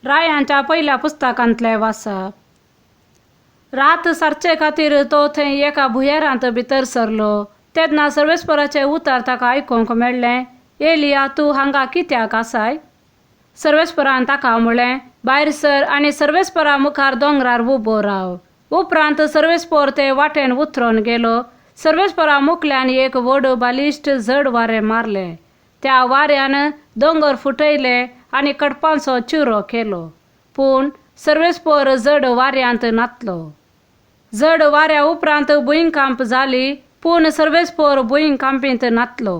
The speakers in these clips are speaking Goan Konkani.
रायांच्या पयल्या पुस्तकांतलें वाचप. रात सारचे खातीर तो थंय एका भुंयारांत भितर सरलो. तेन्ना सर्वेस्पराचें उतर ताका आयकूंक मेळ्ळें, एलिया, तूं हांगा कित्याक आसाय? सर्वेस्परान ताका म्हळें, भायर सर आनी सर्वेस्परा मुखार दोंगरार उबो राव. उपरांत सर्वेस्पोर ते वाटेन उतरून गेलो. सर्वेस्परा मुखल्यान एक व्हड बालिश्ट जड वारें मारलें. त्या वाऱ्यान दोंगर फुटयले आनी कडपांचो चिरो केलो. पूण सर्वेस्पोर जड वाऱ्यांत नातलो. जड वाऱ्या उपरांत भुंयकांप जाली, पूण सर्वेस्पोर भुंयकांपींत नातलो.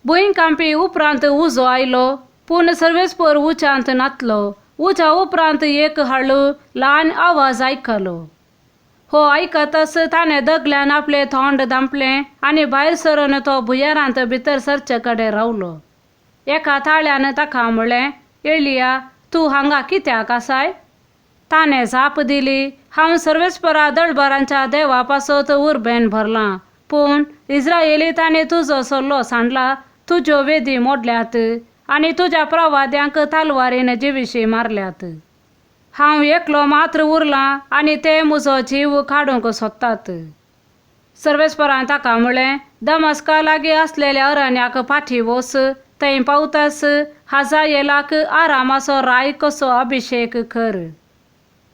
भुंयकांपी उपरांत उजो आयलो, पूण सर्वेस्पोर उच्यांत नातलो. उज्या उपरांत एक हळू ल्हान आवाज आयकलो. हो आयकतच ताणें दगल्यान आपलें तोंड धांपलें आनी भायर सरून तो भुंयारांत भितर सरचे कडेन रावलो. एका ताळ्यान ताका म्हळें, एलिया, तूं हांगा कित्याक आसाय? ताणें जाप दिली, हांव सर्वेस्परा दळबरांच्या देवा पासत उर्बेन भरलां. पूण इस्रायली तुजो सल्लो सांडला, तुज्यो वेदी मोडल्यात आनी तुज्या प्रवाद्यांक तलवारीन जिविशी मारल्यात. हांव एकलो मात्र उरलां आनी ते म्हजो जीव काडूंक सोदतात. सर्वेस्परान ताका म्हळें, दमस्का लागीं आसलेल्या अरण्याक फाटीं वच. थंय पावताच हाजायेलाक आरामाचो राय कसो अभिशेक कर.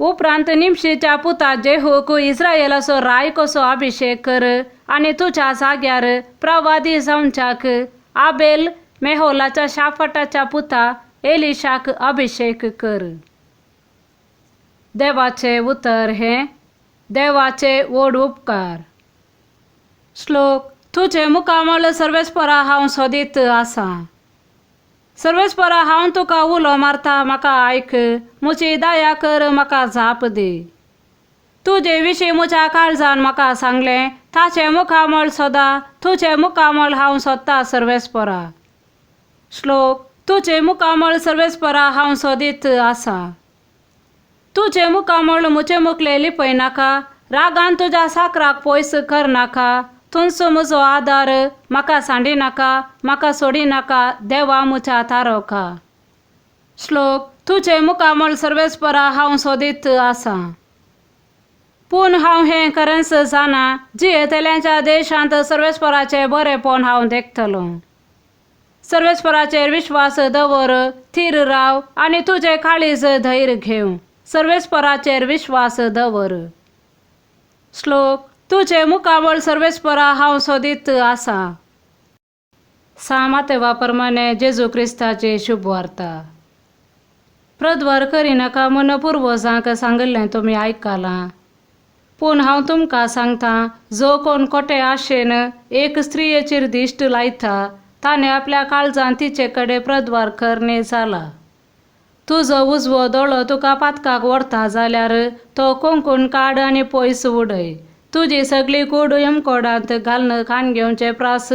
उपरांत निमशीच्या पुता जेहूक इस्रायलाचो राय कसो अभिशेक कर आनी तुज्या जाग्यार प्रवादी जावच्याक आबेल मेहोलाच्या शाफटाच्या पुता एलिशाक अभिशेक कर. देवाचें उतर हें देवाचे व्हड उपकार. श्लोक. तुजें मुखामळ सर्वेस्परा हांव सोदीत आसां. सर्वेस्परा, हांव तुका उलो मारता, म्हाका आयक. म्हजी दया कर, म्हाका जाप दी. तुजे विशीं म्हज्या काळजान म्हाका सांगलें, ताचें मुखामळ सोदा. तुजें मुखामळ हांव सोदता सर्वेस्परा. श्लोक. तुजें मुखामळ सर्वेस्परा हांव सोदीत आसां. तुजें मुखामळ म्हजें मुखलें लिपय नाका. रागान तुज्या साकराक पयस करनाका. तूंच म्हजो आदार, म्हाका सांडी नाका, म्हाका सोडी नाका, देवा म्हज्या तारोका. श्लोक. तुजें मुखामळ सर्वेस्परा हांव सोदीत आसां. पूण हांव हें खरेंच जाणा, जियेतल्यांच्या देशांत सर्वेस्पराचें बरेंपण हांव देखतलो. सर्वेस्पराचेर विश्वास दवर, थीर राव आनी तुजें काळीज धैर्य घेव. सर्वेस्पराचेर विश्वास दवर. श्लोक. तुजें मुखामळ सर्वेस्परा हांव सोदीत आसां. सा मातेवा प्रमाणे जेजू क्रिस्ताची शुभवार्ता. प्रद्वार करिनाका म्हूण पुर्वजांक सांगिल्लें तुमी आयकलां. पूण हांव तुमकां सांगता, जो कोण खोटे आशेन एक स्त्रियेचेर दिश्ट लायता, ताणें आपल्या काळजान तिचे कडेन प्रद्वार करणे जाला. तुजो उजवो दोळो तुका पातकाक व्हरता जाल्यार तो कोंकून काड आनी पयस उडय. तुजी सगळी कूड यमकोडांत घालून खाण घेवचे प्रास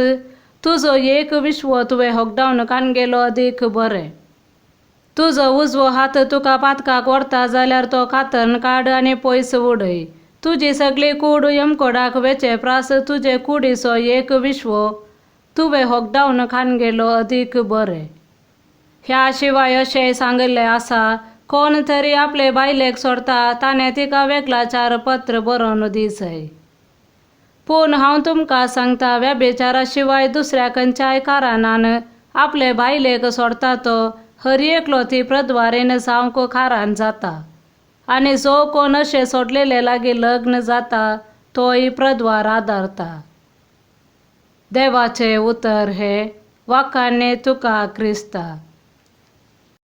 तुजो एक विश्व तुवें होगडावन खाण गेलो अदीक बरें. तुजो उजवो हात तुका पातकाक व्हरता जाल्यार तो कातरून काड आनी पयस उडय. तुजी सगळी कूड यमकोडाक वेचे प्रास तुजे कुडीचो एक विश्व तुवें होगडावन खाण गेलो अदीक बरें. ह्या शिवाय अशेंय सांगिल्लें आसा, कोण तरी आपले बायलेक सोडता ताणें तिका वेगळाचार पत्र बरोवन दिसय. पूण हांव तुमकां सांगता, व्यभिचारा शिवाय दुसऱ्या खंयच्याय कारणान आपले बायलेक सोडता तो हर एकलो ती प्रद्वारेन जावंक कारान जाता. आनी जो कोण अशें सोडलेले लागीं लग्न जाता तोय प्रद्वार आदारता. देवाचें उतर हें. वाखाणें तुका क्रिस्ता.